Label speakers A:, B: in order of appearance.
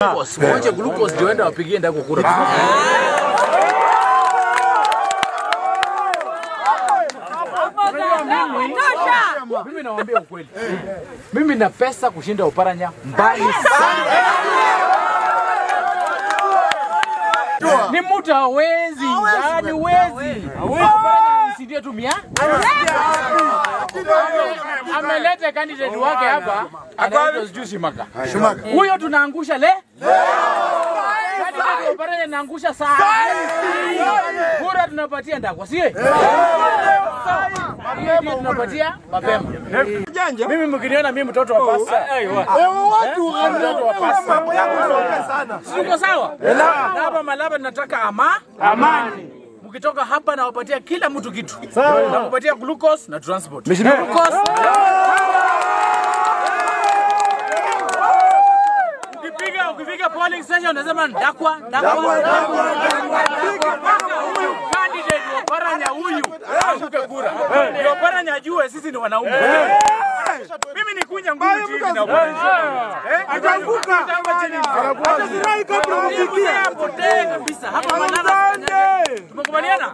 A: Waonje glucose ndio enda wapigie ndako kura. Mimi nawaambia ukweli. Mimi na pesa kushinda Oparanya mbali sana. Ni mtu hawezi, yani huwezi. Oparanya nisidie tu mia. Ameleta candidate wake hapa, anaitwa sijui Shimaka. Huyo tunaangusha le? Candidate Oparanya naangusha saa. Kura tunapatia Ndakwa, si? Hiyo ndio tunapatia mapema. Mimi mkiniona mimi mtoto wa pasta. Mtoto wa pasta. Si uko sawa? Na hapa Malaba tunataka amani. Mkitoka hapa nawapatia kila mtu kitu. Nakupatia glucose na transport. Glucose. Ukipiga polling station unasema Ndakwa, Ndakwa, Ndakwa. Huyu candidate wa Oparanya huyu anguke kura. Ndio Oparanya ajue sisi ni wanaume. Mimi nikunya nguvu chini na Oparanya. Ataanguka. Atazirai kabla kumfikia. Apotee kabisa. Hapa Malaba. Tumekubaliana?